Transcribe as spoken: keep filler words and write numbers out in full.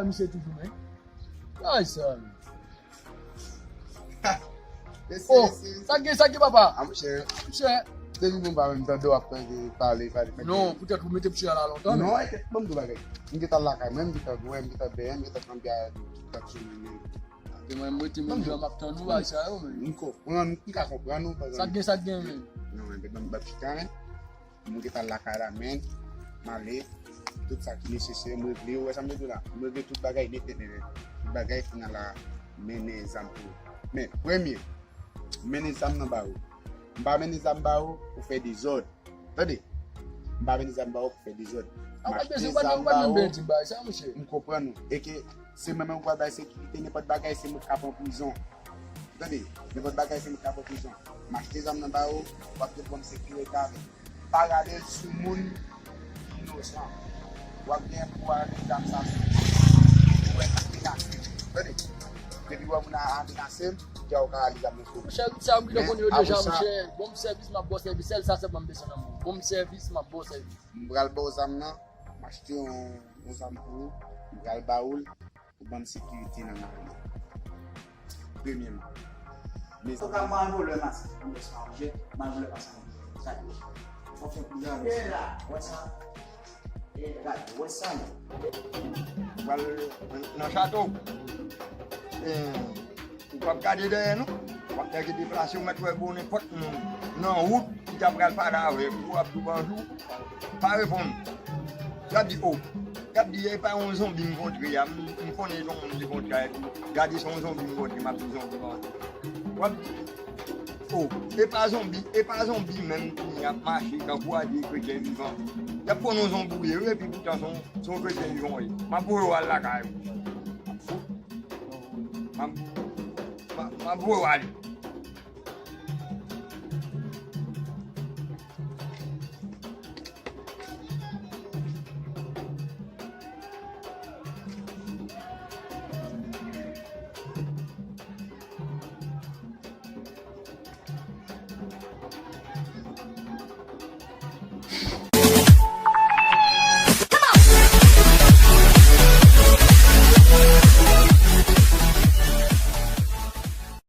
Misye toujou, men. Ay, sa. Oh, sa gen, sa gen, papa? Ah, monchè. Monchè. Depi bon pa menm tande w ap tande pale, pale, pale. Non, poutèt ou mete m chè la lontan, non, men. Bon, m di w bagay. M gentan lakay mwen, m gentan bwè, m gentan benyen, m gentan pran biyè tout, tout semèn, men. Gen mwen, m rete menm jan m ap tann ou, bagay sa yo, men. M konprann, m ka konprann ou, pa egzanp. Sa gen, sa gen, men. Non, men, ban m, ban m chita, men. M gentan lakay la, men. M ale, tout sa ki nesesè, m regle, ou wè sa m te di w la. M regle tout bagay nèt, nèt, nèt, nèt. Tout bagay final la, mennen zam pou ou. Men, premye, mennen zam nan ba ou. M pa mennen zam ba ou pou fè dezòd. Tande? M pa mennen zam ba ou pou fè dezòd. M achte zam ba ou. M konprann ou. E ke se mwen menm ou pral bay sekirite, nenpòt bagay, se mwen k ka pran prizon. Tande? Nenpòt bagay, se mwen k ka pran prizon. M achte zam nan ba ou, w ap gen pwoblèm sekirite avè m. Pa rale l sou moun ki inosan. W ap gen pou rale zam sa sou moun ki wè k ap menase m. Tande? Depi w wè moun a ap menase m, deja ou ka rale zam nan sou moun. Monchè, sa m gentan konn yo deja, monchè. Bon sèvis, m ap ba w sèvis. Sèl sa sèlman m bezwen nan men w. Bon sèvis, m ap ba w sèvis. M pral ba w zam nan, m achte yon, yon zam pou ou, m pral ba ou l. Pou ban m sekirite nan lari a. Premyèman. Mezanmi. Antouka, m pa ann vòlè mask, m bès pa oblije, m ann vòlè mask. Sa di. Fò fè kou gade. Wè sa. Gade, wè sa, non. Pral nan chato. Eh, ou p ap gade dèyè, non. W ap nèg deplase, ou mèt wè gwo nenpòt moun nan wout ki ta pral pale avè w, ou ap di bonjou. Pa reponn. Y ap di, o. Y ap di, e pa yon zonbi m kontre a, m, m konnen se yon moun ki kontre a epi. Gade se yon zonbi m kontre, m ap di zonbi kontre. W ap di, o, e pa zonbi, e pa zonbi menm ki ap mache tankou a de kretyen vivan. Y ap konn yon zonbi ou ye, wi, epi poutan se yon, se yon kretyen vivan ou ye. M ap voye w al lakay ou. M ap, m ap, m ap voye w ale.